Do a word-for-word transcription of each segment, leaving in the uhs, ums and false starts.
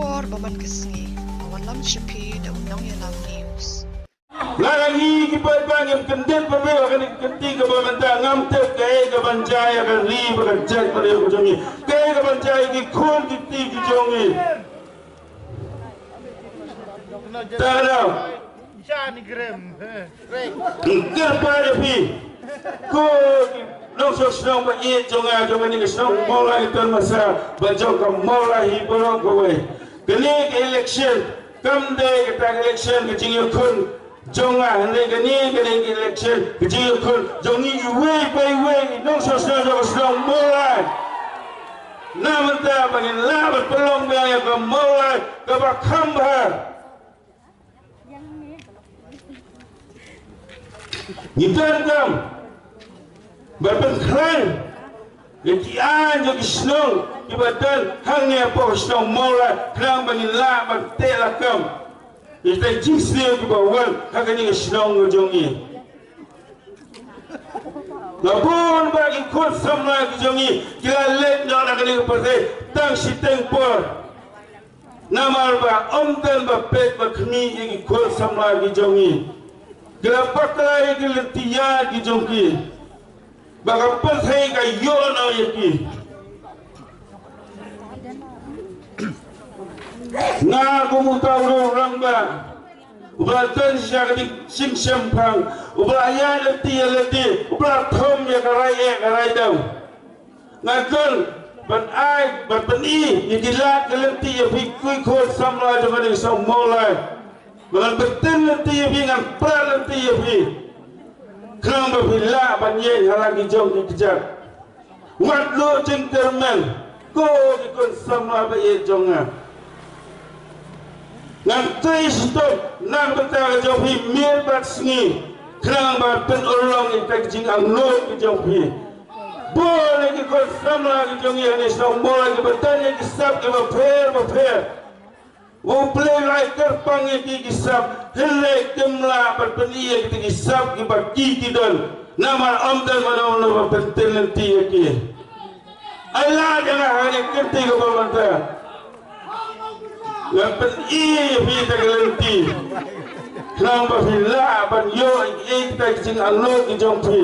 Por ba man ka sngi, a wallam sha phi da u Nongïalam News. Lada ngi ki paidbah ngim kyndit ba me ha kane ka kynti kaba mynta, ngam tip kaei kaban jia ïa ka ri bad ka jaitbynriew ka jong ngi, kaei kaban jia ïa ki khun ki kti ki jong ngi. Te da kyrpad ïa phi, ko ki nongshong shnong ba ïeit jong nga, jong kane ka shnong Mawlai Tyrmasa bad jong ka Mawlai hi baroh kawei. Kane ka election kam dei kata ka election ka jingïakhun jong nga, hynrei kane ka dei ka election ka jingïakhun jong ngi iwei pa iwei i nongshong shnong jong ka shnong Mawlai. Na mynta ba ngin lah ban pynlong biang ïa ka Mawlai kaba kham bha. Ngi donkam ban pynkhlaiñ ïa ki aiñ jong ki shnong kiba don hangne hapoh shnong Mawlai khnang ba ngin lah ban teh lakam ïa kita ki jingsniew kiba wan ha kane ka shnong ka jong ngi. Nga bun ba ki khun samla ki jong ngi ki la leit noh na kane ka pyrthei tang shiteng por. Namar ba ym don ba peit ba khmih ïa ki khun samla ki jong ngi. Ki la bakla ïa ki lynti ïaid ki jong ki. Ba ka pyrthei ka ïoh noh ïa ki. Nga kum uta u rangbah uba la don sha ka jingsngewsih, uba la ïaid lynti ïa lynti, uba la thom ïa ka rai eh ka rai daw. Nga don ban ai, ban pyni ïa ki lad ki lynti ïa phi ki khun samla jong kane ka shnong Mawlai. Ba ngan pyntin lynti ïa phi, ngan prat lynti ïa phi. Khnang ba phi lah ban ïeng ha la ki jong ki kjat. Wat luh jingkyrmen ko ki khun samla ba ïeit jong nga. Ngan trei shitom na ka bynta ka jong phi miet bad sngi khnang ban pynurlong ïa ka jingangnud ka jong phi. Bun ïa ki khun samla ki jong ngi ha kane ka shnong Mawlai kiba don ïa ki sap kiba pher ba pher. U Blei u la ai kyrpang ïa ki ki sap, hynrei kim lah ban pyni ïa kita ki sap kiba ki ki don. Namar ym don mano mano ba pyntin lynti ïa ki. Ai lad ïa nga ha kane ka kynti kaba mynta. Ngan pyni ïa phi kita ki lynti khnang ba phi lah ban ïoh ïa kita ki jingangnud ki jong phi.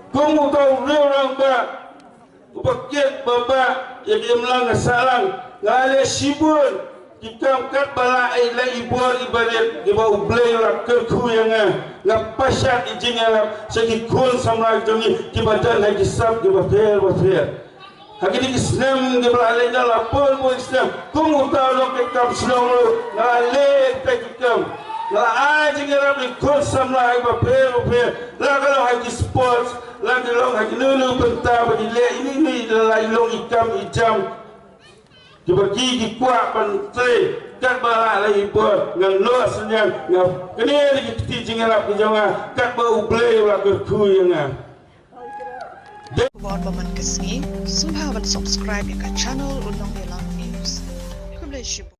Kum uta u rangbah uba kit ba bah ïa ka imlang ka sahlang, nga la leh shibun ki kam katba lah ïa i bor i barit kiba U Blei u la kyrkhu ïa nga. Nga pashat ïa ka jingïarap sha ki khun samla ki jong ngi kiba don ha ki sap kiba pher ba pher. Ha kine ki snem kiba la leit noh, la bun bun ki snem kum uta u nongtrei kam shnong ruh, nga la leh ïa kita ki kam. Nga la ai jingïarap ïa ki khun samla kiba pher ba pher, la ka long ha ki sports, la ka long ha kino kino bynta ba ki leh ine ine i la, la i long i kam i jam kiba ki ki kwah ban trei katba lah la i bor. Ngan noh synñiang, nga kane dei ki kti jingïarap ki jong nga katba U Blei u la kyrkhu ïa nga. Khubor ba man ka sngi, sngewbha ban subscribe ïa ka channel U Nongïalam News. Khublei shibun.